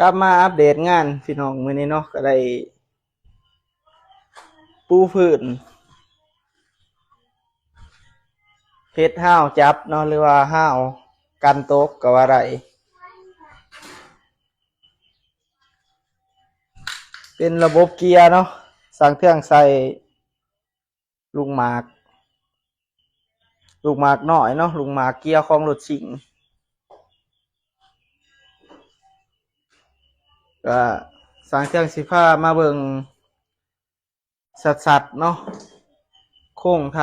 ກັບມາອັບເດດງານພີ່ນ້ອງ ມື້ນີ້ເນາະ ກະໄດ້ປູພື້ນ ເຮັດຮາວຈັບເນາະ ຫຼືວ່າຮາວກັນຕົກກະວ່າໄດ້ ເປັນລະບົບເກຍເນາະ ຊ່າງເທື່ອງໃສ່ ລູກໝາກ ລູກໝາກນ້ອຍເນາະ ລູກໝາກເກຍຂອງລົດຊິງ ກະຊ່າງເທື່ອງຊິພາມາເບິ່ງຊັດໆເນາະ ໂຄງໄຖ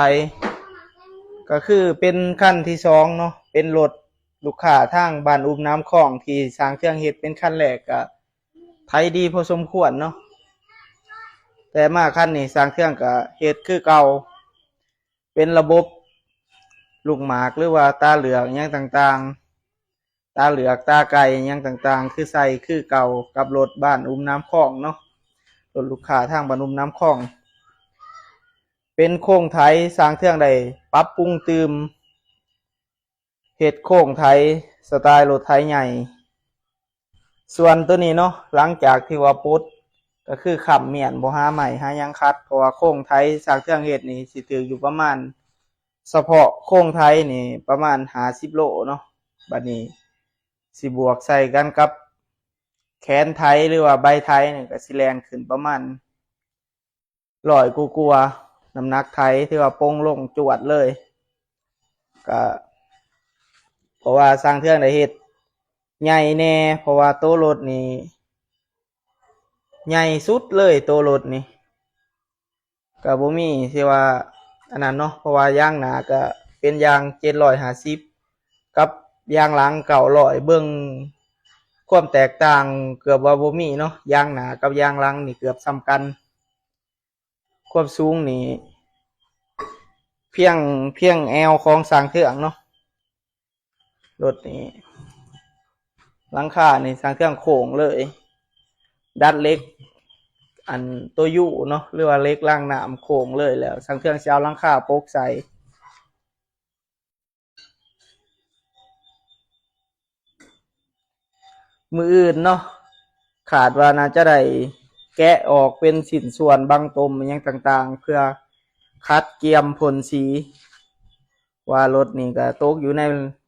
ກະຄືເປັນຄັນທີສອງເນາະ ເປັນລົດລູກຄ້າທາງບ້ານອຸມນ້ຳຂອງ ທີ່ຊ່າງເທື່ອງເຮັດເປັນຄັນແລກ ກະໄຖດີພໍສົມຄວນເນາະ ແຕ່ມາຄັນນີ້ຊ່າງເທື່ອງກະເຮັດຄືເກົ່າ ເປັນລະບົບລູກໝາກ ຫຼືວ່າຕາເລືອກຫຍັງຕ່າງໆ ຕາເລືອກ ຕາໄກ່ຫຍັງຕ່າງໆ ຄືໃສ່ຄືເກົ່າກັບລົດບ້ານອຸມນ້ຳຂອງເນາະ ລົດລູກຄ້າທາງບ້ານອຸມນ້ຳຂອງ ເປັນໂຄງໄຖ ຊ່າງເທື່ອງໄດ້ປັບປຸງຕື່ມ ເຮັດໂຄງໄຖສະຕາຍລົດໄຖໃຫຍ່ ສ່ວນໂຕນີ້ເນາະ ຫຼັງຈາກທີ່ວ່າປົດ ກະຄືຄ້ຳມ້ຽນ ບໍ່ຫາໄມ້ຫາຫຍັງຂັດ ເພາະວ່າໂຄງໄຖຊ່າງເທື່ອງເຮັດນີ້ ຊິຖືກຢູ່ປະມານ ສະເພາະໂຄງໄຖນີ້ປະມານຫ້າສິບໂລເນາະ ບາດນີ້ຊິບວກໃສ່ກັນກັບແຂນໄຖ ຫຼືວ່າໃບໄຖນີ້ ກະຊິແລ່ນຂຶ້ນປະມານ ຮ້ອຍກວ່າໆ ນ້ຳໜັກໄຖຖືວ່າປົງລົງຈວດເລີຍ ກະ ເພາະວ່າຊ່າງເທື່ອງໄດ້ເຮັດໃຫຍ່ແດ່ ເພາະວ່າໂຕລົດນີ້ໃຫຍ່ສຸດເລີຍ ໂຕລົດນີ້ ກະບໍ່ມີທີ່ວ່າອັນນັ້ນເນາະ ເພາະວ່າຢາງໜ້າກະເປັນຢາງເຈັດຮ້ອຍຫ້າສິບ ກັບຢາງຫຼັງເກົ້າຮ້ອຍ ເບິ່ງຄວາມແຕກຕ່າງເກືອບວ່າບໍ່ມີເນາະ ຢາງໜ້າກັບຢາງຫຼັງນີ້ເກືອບສ່ຳກັນ ຄວາມສູງນີ້ພຽງ ພຽງແອວຂອງຊ່າງເທື່ອງເນາະ ລົດນີ້ ຫຼັງຄານີ້ຊ່າງເທື່ອງໂຄ້ງເລີຍ ດັດເຫຼັກ ອັນໂຕຢູເນາະ ຫຼືວ່າເຫຼັກລາງນ້ຳໂຄ້ງເລີຍ ແລ້ວຊ່າງເທື່ອງຊິເອົາຫຼັງຄາປົກໃສ່ ມື້ອື່ນເນາະ ຄາດວ່າໜ້າຈະໄດ້ແກະອອກເປັນຊິ້ນສ່ວນບັງຕົມຫຍັງຕ່າງໆ ເພື່ອຂັດກຽມພົ່ນສີ ວ່າລົດນີ້ກະຕົກຢູ່ໃນ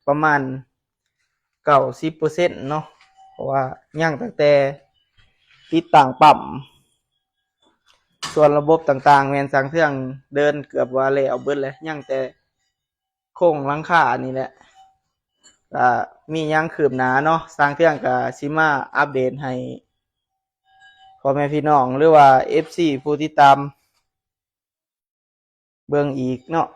ປະມານເກົ້າສິບເປີເຊັນເນາະ ເພາະວ່າຍັງຕັ້ງແຕ່ຕິດຕັ້ງປ້ຳ ສ່ວນລະບົບຕ່າງໆ ແມ່ນຊ່າງເທື່ອງເດີນເກືອບວ່າແລ້ວເບິດແລ້ວ ຍັງແຕ່ໂຄງຫຼັງຄານີ້ແຫຼະ ກະມີຫຍັງຄືບໜ້າເນາະ ຊ່າງເທື່ອງກະຊິມາອັບເດດໃຫ້ພໍ່ແມ່ພີ່ນ້ອງ ຫຼືວ່າເອັຟຊີຜູ້ຕິດຕາມ ເບິ່ງອີກເນາະ